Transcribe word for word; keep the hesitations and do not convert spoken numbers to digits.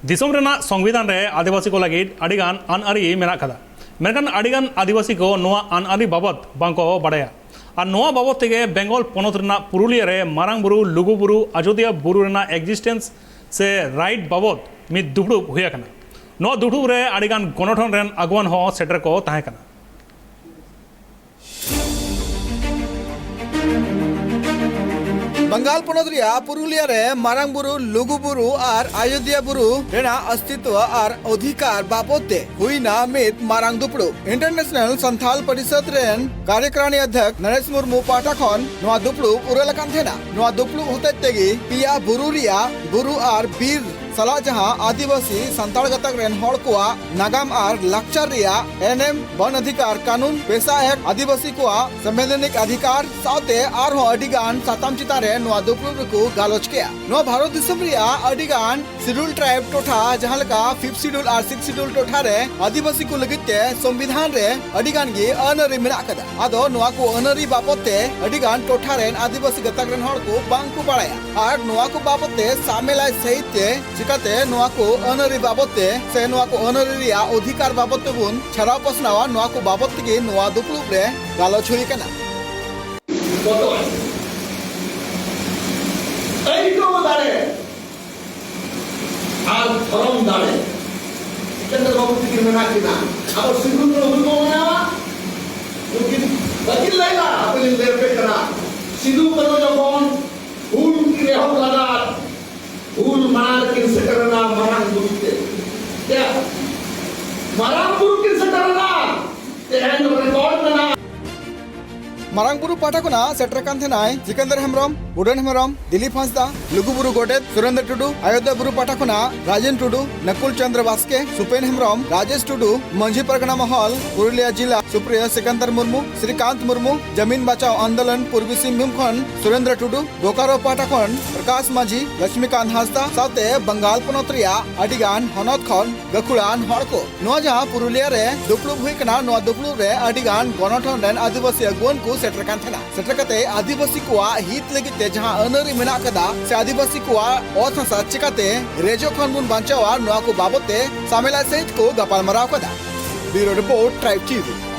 ᱫᱤᱥᱚᱢ ᱨᱮᱱᱟᱜ ᱥᱚᱝᱵᱤᱫᱷᱟᱱ ᱨᱮ ᱟᱹᱫᱤᱵᱟᱹᱥᱤ ᱠᱚ ᱞᱟᱹᱜᱤᱫ ᱟᱹᱰᱤᱜᱟᱱ ᱟᱹᱱ ᱟᱹᱨᱤ ᱢᱮᱱᱟᱜ ᱟᱠᱟᱫᱟ᱾ ᱢᱮᱱᱠᱷᱟᱱ ᱟᱹᱰᱤᱜᱟᱱ ᱟᱹᱫᱤᱵᱟᱹᱥᱤ ᱠᱚ ᱱᱚᱣᱟ ᱟᱹᱱ ᱟᱹᱨᱤ ᱵᱟᱵᱚᱛ ᱵᱟᱝᱠᱚ ᱵᱟᱰᱟᱭᱟ᱾ ᱟᱨ ᱱᱚᱣᱟ ᱵᱟᱵᱚᱛ ᱛᱮᱜᱮ ᱵᱮᱝᱜᱚᱞ ᱯᱚᱱᱚᱛ ᱨᱮᱱᱟᱜ ᱯᱩᱨᱩᱞᱤᱭᱟᱹ ᱨᱮ ᱢᱟᱨᱟᱝ ᱵᱩᱨᱩ ᱞᱩᱜᱩ ᱵᱩᱨᱩ ᱟᱡᱚᱫᱤᱭᱟᱹ ᱵᱩᱨᱩ ᱨᱮᱱᱟᱜ ᱮᱠᱡᱤᱥᱴᱮᱱᱥ ᱥᱮ ᱨᱟᱭᱤᱴ ᱵᱟᱵᱚᱛ ᱢᱤᱫ ᱫᱩᱯᱲᱩᱵ ᱦᱩᱭ ᱟᱠᱟᱱᱟ᱾ ᱱᱚᱣᱟ ᱫᱩᱯᱲᱩᱵ ᱨᱮ ᱟᱹᱰᱤᱜᱟᱱ ᱜᱚᱱᱚᱴᱷᱚᱱ ᱨᱮᱱ ᱟᱹᱜᱩᱣᱟᱱ ᱦᱚᱸ ᱥᱮᱴᱮᱨ ᱠᱚ ᱛᱟᱦᱮᱸ ᱠᱟᱱᱟ᱾ ᱵᱟᱝᱜᱟᱞ ᱯᱚᱱᱚᱛ ᱨᱮᱭᱟᱜ ᱯᱩᱨᱩᱞᱤᱭᱟᱹ ᱨᱮ ᱢᱟᱨᱟᱝ ᱵᱩᱨᱩ, ᱞᱩᱜᱩ ᱵᱩᱨᱩ ᱟᱨ ᱟᱡᱚᱫᱤᱭᱟᱹ ᱵᱩᱨᱩ ᱨᱮᱱᱟᱜ ᱚᱥᱛᱤᱛᱣᱚ ᱟᱨ ᱚᱫᱷᱤᱠᱟᱨ ᱵᱟᱵᱚᱛ ᱛᱮ ᱦᱩᱭᱱᱟ ᱢᱤᱫ ᱢᱟᱨᱟᱝ ᱫᱩᱯᱲᱩᱵ᱾ ᱤᱱᱴᱟᱨᱱᱮᱥᱱᱟᱞ ᱥᱟᱱᱛᱷᱟᱞ ᱯᱚᱨᱤᱥᱚᱫᱽ ᱨᱮᱱ ᱠᱟᱨᱭᱚᱠᱟᱨᱤᱱᱤ ᱚᱫᱷᱭᱚᱠᱥ ᱱᱚᱨᱮᱥ ᱢᱩᱨᱢᱩ ᱯᱟᱦᱴᱟ ᱠᱷᱚᱱ ᱱᱚᱣᱟ ᱫᱩᱯᱲᱩᱵ ᱩᱨᱟᱹᱞ ᱟᱠᱟᱱ ᱛᱟᱦᱮᱱᱟ᱾ ᱱᱚᱣᱟ ᱫᱩᱯᱲᱩᱵ ᱦᱚᱛᱮᱡ ᱛᱮᱜᱮ ᱯᱮᱭᱟ ᱵᱩᱨᱩ ᱨᱮᱭᱟᱜ ᱵᱩᱨᱩ ᱟᱨ ᱵᱤᱨ ᱥᱟᱞᱟᱜ ᱡᱟᱦᱟᱸ ᱟᱹᱫᱤᱵᱟᱹᱥᱤ ᱥᱟᱱᱛᱟᱲ ᱜᱟᱛᱟᱠ ᱨᱮᱱ ᱦᱚᱲ ᱠᱚᱣᱟᱜ ᱱᱟᱜᱟᱢ ᱟᱨ ᱞᱟᱠᱪᱟᱨ ᱨᱮᱭᱟᱜ ᱮᱱᱮᱢ, ᱵᱚᱱ ᱚᱫᱷᱤᱠᱟᱨ ᱠᱟᱹᱱᱩᱱ, ᱯᱮᱥᱟ ᱮᱠᱴ, ᱟᱹᱫᱤᱵᱟᱹᱥᱤ ᱠᱚᱣᱟᱜ ᱥᱟᱢᱵᱤᱫᱷᱟᱱᱤᱠ ᱚᱫᱷᱤᱠᱟᱨ ᱥᱟᱶᱛᱮ ᱟᱨᱦᱚᱸ ᱟᱹᱰᱤ ᱜᱟᱱ ᱥᱟᱛᱟᱢ ᱪᱮᱛᱟᱱ ᱨᱮ ᱱᱚᱣᱟ ᱫᱩᱯᱲᱩᱵ ᱨᱮᱠᱚ ᱜᱟᱞᱚᱪ ᱠᱮᱫᱼᱟ᱾ ᱱᱚᱣᱟ ᱵᱷᱟᱨᱚᱛ ᱫᱤᱥᱚᱢ ᱨᱮᱭᱟᱜ ᱟᱹᱰᱤ ᱜᱟᱱ ᱥᱤᱰᱩᱞ ᱴᱨᱟᱭᱤᱵ ᱴᱚᱴᱷᱟ, ᱡᱟᱦᱟᱸ ᱞᱮᱠᱟ ᱯᱷᱤᱯᱛᱷ ᱥᱤᱰᱩᱞ ᱟᱨ ᱥᱤᱠᱥ ᱥᱤᱰᱩᱞ ᱴᱚᱴᱷᱟ ᱨᱮ ᱟᱹᱫᱤᱵᱟᱹᱥᱤ ᱠᱚ ᱞᱟᱹᱜᱤᱫ ᱛᱮ ᱥᱚᱝᱵᱤᱫᱷᱟᱱ ᱨᱮ ᱟᱹᱰᱤ ᱜᱟᱱ ᱜᱮ ᱟᱹᱱ ᱟᱹᱨᱤ ᱢᱮᱱᱟᱜ ᱟᱠᱟᱫᱟ᱾ ᱟᱫᱚ ᱱᱚᱣᱟ ᱠᱚ ᱟᱹᱱ ᱟᱹᱨᱤ ᱵᱟᱵᱚᱛ ᱛᱮ ᱟᱹᱰᱤ ᱜᱟᱱ ᱴᱚᱴᱷᱟ ᱨᱮᱱ ᱟᱹᱫᱤᱵᱟᱹᱥᱤ ᱜᱟᱛᱟᱠ ᱨᱮᱱ ᱦᱚᱲ ᱠᱚ ᱵᱟᱝ ᱠᱚ ᱵᱟᱲᱟᱭᱟ᱾ ᱟᱨ ᱱᱚᱣᱟ ᱠᱚ ᱵᱟᱵᱚᱛ ᱛᱮ ᱥᱟᱢᱮᱞᱟᱭ ᱥᱟᱹᱦᱤᱡ ᱛᱮ ᱪᱤᱠᱟᱛᱮ ᱱᱚᱣᱟ ᱠᱚ ᱟᱹᱱ ᱟᱹᱨᱤ ᱵᱟᱵᱚᱛ ᱛᱮ ᱥᱮ ᱱᱚᱣᱟ ᱠᱚ ᱟᱹᱱ ᱟᱹᱨᱤ ᱨᱮᱭᱟᱜ ᱚᱫᱷᱤᱠᱟᱨ ᱵᱟᱵᱚᱛ ᱛᱮᱵᱚᱱ ᱪᱷᱟᱨᱟᱣ ᱯᱟᱥᱱᱟᱣᱟ, ᱱᱚᱣᱟ ᱠᱚ ᱵᱟᱵᱚᱛ ᱛᱮᱜᱮ ᱱᱚᱣᱟ ᱫᱩᱯᱲᱩᱵ ᱨᱮ ᱜᱟᱞᱚᱪ ᱦᱩᱭ ᱟᱠᱟᱱᱟ᱾ ᱵᱚᱛᱚᱨ, ᱟᱹᱭᱠᱟᱹᱣ ᱫᱟᱲᱮ ᱟᱨ ᱫᱷᱚᱨᱚᱢ ᱫᱟᱲᱮ᱾ ᱡᱤᱛᱮᱱᱫᱨᱚ ᱵᱟᱵᱩ ᱛᱤᱠᱤᱱ ᱢᱮᱱᱟᱜ ᱠᱤᱱᱟ᱾ ᱟᱵᱚ ᱥᱤᱫᱷᱩ ᱠᱟᱹᱱᱦᱩ ᱦᱩᱞ ᱵᱚᱱ ᱢᱟᱱᱟᱣᱟ᱾ ᱩᱱᱠᱤᱱ ᱵᱟᱹᱠᱤᱱ ᱞᱟᱹᱭ ᱞᱮᱫᱟ, ᱟᱯᱮ ᱞᱤᱧ ᱞᱟᱹᱭ ᱟᱯᱮ ᱠᱟᱱᱟ, ᱥᱤᱫᱷᱩ ᱠᱟᱹᱱᱦᱩ ᱡᱚᱠᱷᱚᱱ ᱦᱩᱞ ᱠᱤᱱ ᱮᱦᱚᱵ ᱞᱮᱫᱟ, ᱦᱩᱞ ᱢᱟᱲᱟᱝ ᱨᱮᱠᱤᱱ ᱥᱮᱴᱮᱨ ᱮᱱᱟ ᱢᱟᱨᱟᱝ ᱵᱩᱨᱩ ᱴᱷᱮᱱ᱾ ᱪᱮᱫ? ᱢᱟᱨᱟᱝ ᱵᱩᱨᱩ ᱠᱤᱱ ᱥᱮᱴᱮᱨ ᱮᱱᱟ᱾ ᱛᱮᱦᱮᱧ ᱨᱮᱠᱚᱨᱰ ᱢᱮᱱᱟᱜᱼᱟ᱾ ᱢᱟᱨᱟᱝ ᱵᱩᱨᱩ ᱯᱟᱦᱴᱟ ᱠᱷᱚᱱᱟᱜ ᱥᱮᱴᱮᱨ ᱠᱟᱱ ᱛᱟᱦᱮᱱᱟᱭ ᱡᱤᱛᱮᱱᱫᱨᱚ ᱦᱮᱢᱵᱨᱚᱢ, ᱩᱰᱟᱹᱱ ᱦᱮᱢᱵᱨᱚᱢ, ᱫᱤᱞᱤᱯ ᱦᱟᱸᱥᱫᱟ, ᱞᱩᱜᱩ ᱵᱩᱨᱩ ᱜᱚᱰᱮᱛ ᱥᱩᱨᱮᱱᱫᱨᱚ ᱴᱩᱰᱩ, ᱟᱭᱳᱫᱷᱭᱟ ᱵᱩᱨᱩ ᱯᱟᱦᱴᱟ ᱠᱷᱚᱱᱟᱜ ᱨᱟᱡᱮᱱ ᱴᱩᱰᱩ, ᱱᱟᱠᱩᱞ ᱪᱚᱸᱫᱽᱨᱚ ᱵᱟᱥᱠᱮ, ᱥᱩᱯᱮᱱ ᱦᱮᱢᱵᱨᱚᱢ, ᱨᱟᱡᱮᱥ ᱴᱩᱰᱩ, ᱢᱟᱹᱡᱷᱤ ᱯᱟᱨᱜᱟᱱᱟ ᱢᱚᱦᱚᱞ, ᱯᱩᱨᱩᱞᱤᱭᱟᱹ ᱡᱤᱞᱟ, ᱥᱩᱯᱨᱤᱭᱟ ᱥᱤᱠᱟᱱᱫᱟᱨ ᱢᱩᱨᱢᱩ, ᱥᱨᱤᱠᱟᱱᱛ ᱢᱩᱨᱢᱩ, ᱡᱟᱢᱤᱱ ᱵᱟᱪᱟᱣ ᱟᱱᱫᱳᱞᱚᱱ ᱯᱩᱨᱵᱤ ᱥᱤᱝᱵᱷᱩᱢ ᱠᱷᱚᱱ ᱥᱩᱨᱮᱱᱫᱨᱚ ᱴᱩᱰᱩ, ᱵᱳᱠᱟᱨᱳ ᱯᱟᱦᱴᱟ ᱠᱷᱚᱱ ᱯᱨᱚᱠᱟᱥ ᱢᱟᱹᱡᱷᱤ, ᱞᱚᱠᱥᱢᱤᱠᱟᱱᱛ ᱦᱟᱸᱥᱫᱟ ᱥᱟᱶᱛᱮ ᱵᱟᱝᱜᱟᱞ ᱯᱚᱱᱚᱛ ᱨᱮᱭᱟᱜ ᱟᱹᱰᱤ ᱜᱟᱱ ᱦᱚᱱᱚᱛ ᱠᱷᱚᱱ ᱜᱟᱹᱠᱷᱩᱲᱟᱱ ᱦᱚᱲ ᱠᱚ᱾ ᱱᱚᱣᱟ ᱡᱟᱦᱟᱸ ᱯᱩᱨᱩᱞᱤᱭᱟ ᱨᱮ ᱫᱩᱯᱲᱩᱵ ᱦᱩᱭ ᱠᱟᱱᱟ, ᱱᱚᱣᱟ ᱫᱩᱯᱲᱩᱵ ᱨᱮ ᱟᱹᱰᱤ ᱜᱟᱱ ᱜᱚᱱᱚᱴᱷᱚᱱ ᱨᱮᱱ ᱟᱹᱫᱤᱵᱟᱹᱥᱤ ᱟᱹᱜᱩᱣᱟᱹᱱ ᱠᱚ ᱥᱮᱴᱮᱨ ᱠᱟᱱ ᱛᱟᱦᱮᱱᱟ᱾ ᱥᱮᱴᱮᱨ ᱠᱟᱛᱮ ᱟᱹᱫᱤᱵᱟᱹᱥᱤ ᱠᱚᱣᱟᱜ ᱦᱤᱛ ᱞᱟᱹᱜᱤᱫ ᱛᱮ ᱡᱟᱦᱟᱸ ᱟᱹᱱᱟᱹᱨᱤ ᱢᱮᱱᱟᱜ ᱠᱟᱫᱟ ᱥᱮ ᱟᱹᱫᱤᱵᱟᱹᱥᱤ ᱠᱚᱣᱟᱜ ᱚᱛ ᱦᱟᱥᱟ ᱪᱤᱠᱟᱛᱮ ᱨᱮᱡᱚ ᱠᱷᱚᱱ ᱵᱚᱱ ᱵᱟᱧᱪᱟᱣᱟ, ᱱᱚᱣᱟ ᱠᱚ ᱵᱟᱵᱚᱛ ᱛᱮ ᱥᱟᱢᱮᱞᱟᱭ ᱥᱟᱹᱦᱤᱛ ᱠᱚ ᱜᱟᱯᱟᱞ ᱢᱟᱨᱟᱣ ᱠᱟᱫᱟ᱾ Bureau Report, Tribe T V.